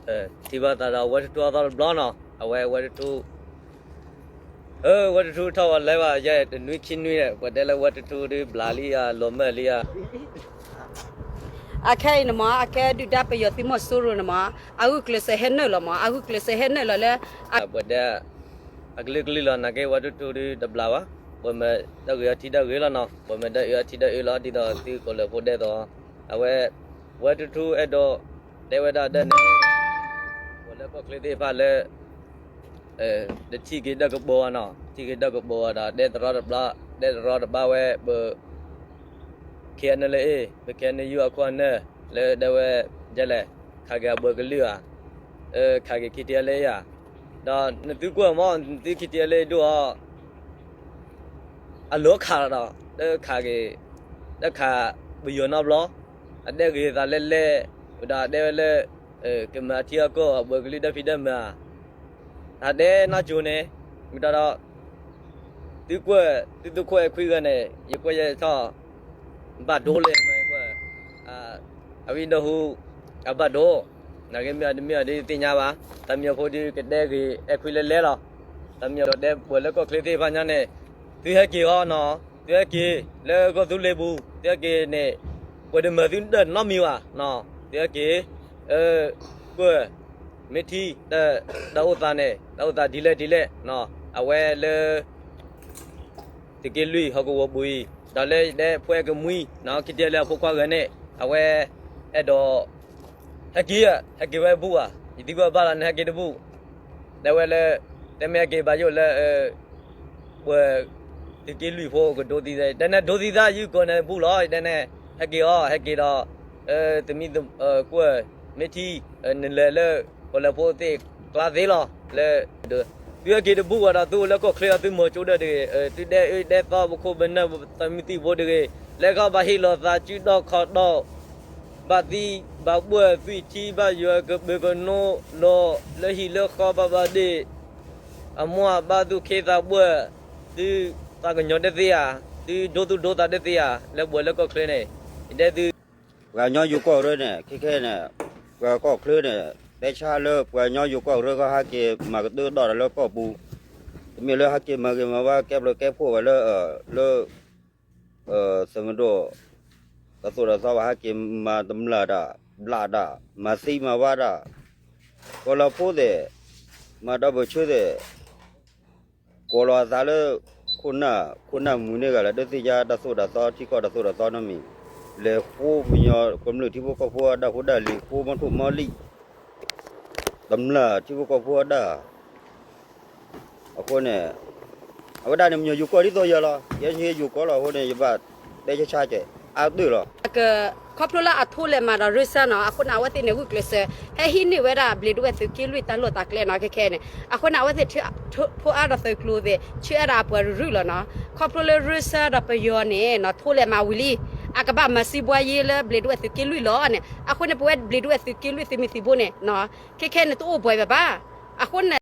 ထံၣ်ဘၣ်သးဒီးဝဲၢ်ထူထူအသီတဘျီနီၤ, အဝဲဝဲၢ်ထူထူ ဝဲၢ်ထူထူထီၣ်ဝဲလဲၤဘၣ်ယဲၢ်တနွံခံနွံန့ၣ် ပှၤတဲလၢဝဲၢ်ထူထူဒုးဘျးလံဧါ လီၤမၢ်လံဧါ. အခဲအံၤန့ၣ်မး အကဲဒုၣ်ဒါပယီၤသုးမီၤစိရိၤန့ၣ်မး အဂုာ်ကျဲးစၢးဟဲနုာ်လီၤမး အဂုာ်ကျဲးစၢးဟဲနုာ်လီၤလၢ ပှၤတဲ အကလုာ်ကလုာ်လီၤ နာ်က့ဝဲၢ်ထူထူဒုးတဘျးဘၣ်, ပှၤမၤဒီးဂ့ၤအီထံဒီးဂ့ၤလီၤနီၤ, ပှၤမၤဒီးအီထံဒီးအၢလီၤ ဒ်သိးသုကိးလၢဖိဒဲးသိး, အဝဲ ဝဲၢ်ထူထူအဲၣ်ဒိး တဲဝဲဒၣ်ဒ်န့ၣ် ပှၤလၢကီၢ်ချၢသ့ၣ်တဖၣ်လၢ တထံၣ်က့ၤဒီးကပီၤနီၤ, ထံၣ်က့ၤဒီးကပီၤဒီး တဲတရီတဘျီ တဲတရီတဘျီဝဲ ပ KNLA ပ KNU အခိၣ်အနၢ် လၢဒၣ်ဝဲ ဒ်လဲၣ် ခးက့ၤအဘၢကလုာ်ဧါ, ခးက့ၤ KTLA ဧါ, ဒီးနသုကွၢ်မး နသု KTLA ဒိၣ်အီၤ အလီၤခးလီၤဒီး တခးက့ၤ တခးပယီၤနီတဘျီ, အတဲဂ့ၤသးလဲၣ်လဲၣ်, ဒီးအတဲဝဲလၢ ကမၤထံအကီၢ် အဘၢကလုာ်ဒီးဖံးဒီးမၤ, အတဲနီၢ်ကၠိန့ၣ် မ့ၢ်တီဒီး သုကွၢ် သုသုးခိၣ်အဲၣ်ခွံဂၤန့ၣ် ယကွၢ်ယဲထီၣ် ဘၣ်ဒိလဲၣ်မ့ၢ်ကွၢ် အဝံၣ်ဒီဟူ အဘၣ်ဒိ, နာ်က့မ့ၢ်အီၤတမ့ၢ်အီၤဒ်သ့ၣ်ညါဘၣ်, တၢ်မံၤဖိဒုးကတဲဂ့ၤအဲၣ်ခွံလဲၣ်လဲၣ်လီၤ, တၢ်မံၤဒီးတဲပှၤလၢကီၢ်ချၢသ့ၣ်တဖၣ်ညါန့ၣ် သုဟဲက့ၤအီၤနီၤ, သုဟဲက့ၤ လၢကီၢ်သူလ့ၤပူၤ သုဟဲက့ၤန့ၣ် ပှၤတမၤသုဒၣ်နီတမံၤဘၣ်နီၤ, သုဟဲက့ၤ ကွၢ် မ့ၢ်ထံ တၢ်အိၣ်သးန့ၣ် တၢ်အိၣ်သးဒ်လဲၣ်ဒ်လဲၣ်နီၤ, အဝဲလၢ သုးက့လွံၢ်ဟီၣ်ကဝီၤပူၤအံၤ ဒီးလၢယတဲဖိအဲၣ်ကမှံ နီၤ ခံတၢလၢအဖိခွါဂၤန့ၣ် အဝဲ အဲၣ်ဒိး ဟဲက့ၤ ဟဲက့ၤဝဲဘူၣ်ဧါ, ယသံကွၢ်ဘၣ်လီၤန့ၣ် ဟဲက့ၤတဘူၣ်, တဲဝဲလၢ တမ့ၢ်ဟဲက့ၤဘၣ်ယိၣ်လၢ ပှၤ သုးက့လွံၢ်ဖိကဒိသံသး, တဲန့ၣ်ဒိသံသး ယုၢ်ကီၢ်န့ၣ်ဘူၣ်လီၤ, တဲန့ၣ် ဟဲက့ၤအီၤ ဟဲက့ၤဒီး သမံသ ကွၢ် မ့ၢ်ထံ နလဲၤလၢ ကီၢ်လၢဖိသ့ၣ်ကျါသ့လီၤ, လၢ သုဟဲက့ၤတဘူၣ်ဘၣ်ဒီး သုအိၣ်လၢကီၢ်ချၢအီၤ သုမၤကၠိဒၣ်တဂ့ၤ, သုဒဲအၢဒဲသီ ပခိၣ်ပနၢ် သမံသံဖိတဂ့ၤ, လၢကီၢ်ဘၣ်ဟ့ၣ်လီၤသးစုဒီၣ်ခီၣ်ဒီၣ်, ဘၣ်သံ ဘၣ်ဘှၢ်သွံၣ်ထံ ဘၣ်ယွၤကဘၢကနိလီၤ လၢဟံၣ်လၢဃီဘၣ်ဘၣ်ဒ့ၣ်, အမိၢ်အဘၣ်သူၣ်ခ့သးဘှၢ်, သုသးကညီၤတသ့ဧါ, သုဒိသူၣ်ဒိသးတသ့ဧါ, လၢပှၤလၢကီၢ်ချၢန့ၣ်, ယတဲသု ပှၤကညီယိၤကီၢ်ရၢန့ၣ် ခဲခဲန့ၣ် ပှၤကီၢ်ချၢန့ၣ် တဲဆါလၢပှၤကညီယိၤကီၢ်ရၢကဟဲက့ၤမၤကတၢၢ်ဒီးလၢကီၢ်ပူၤ, တမ့ၢ်လၢဟဲက့ၤမၤဂ့ၤမၤဝါကဲဘျုးကဲဖှိၣ်ဝဲလၢ လၢ သုးမုၢ်ဒိၣ် တၢ်သိၣ်တၢ်သီဘၣ် ဟဲက့ၤမၤတမျၢ်တၢ် ဘျးတၢ် မၤသံမၤဝါတၢ်, ကီၢ်လၢဖိသ့ၣ် မၤဒီးဘၢၣ်ဆၢသ့ၣ် ကိးလီၤအသးလၢ ခိၣ်နၢ် ခိၣ်နၢ်မုၢ်န့ၢ်ဂၤလၢ ဒုးသ့ၣ်ညါတၢ်သိၣ်တၢ်သီ ထံကီၢ်တၢ်သိၣ်တၢ်သီနီတမံၤ, လဲၤဃိပညီကမျၢၢ်ထံဖိကီၢ်ဖိအတၢ်ဖိတၢ်လံၤ ဃိမီထိၣ်မီလံၣ် တမျၢ်ထံဖိကီၢ်ဖိအတၢ် အဃိန့ၣ် အဝဲဒၣ်န့ၣ် မ့ၢ်ယိၤကီၢ်ဒ်သိးယၤလီၤ. ယဲယိၤကီၢ်လီၤအဃိန့ၣ် ယဘၣ်တဲဆါဆါကဲ အါတၢၢ်လီၤ. ခီဖျိလၢအထိလဲၤမးဒီးရၢစၢ်နီၤ အဃိန့ၣ် အဝဲသ့ၣ်န့ၣ် ဂုာ်ကျဲးစၢး ဟဲဟံးန့ၢ်ဝဲဒၣ် ဘျံးဒဝဲၢ်သုးက့လွံၢ်တၢ်လီၢ်တၢ်ကျဲနီၤ ခဲခဲန့ၣ် အဃိန့ၣ် အဝဲသ့ၣ်ထိအါဒီးသုးကျိၤသ့ၣ် ဆှၢအါဒီးအပှၤရုၢ်ရုၢ်လီၤနီၤ. ခီဖျိလၢရၢစၢ်ဒီးပယီၤန့ၣ်နီၤ ထိလဲၤမးဝံၤလံ အကဘၣ်မၤစံးဘှါယ့လၢ ဘျံးဒဝဲၢ်သုးက့လွံၢ်လီၤန့ၣ် အဃိန့ၣ် ပဝဲဘျံးဒဝဲၢ်သုးက့လွံၢ်သုးမုၢ်သံၣ်ဘိန့ၣ် ခဲခဲန့ၣ် တအိၣ်ဘှံးဘၣ်ဘၣ်. အဃိန့ၣ်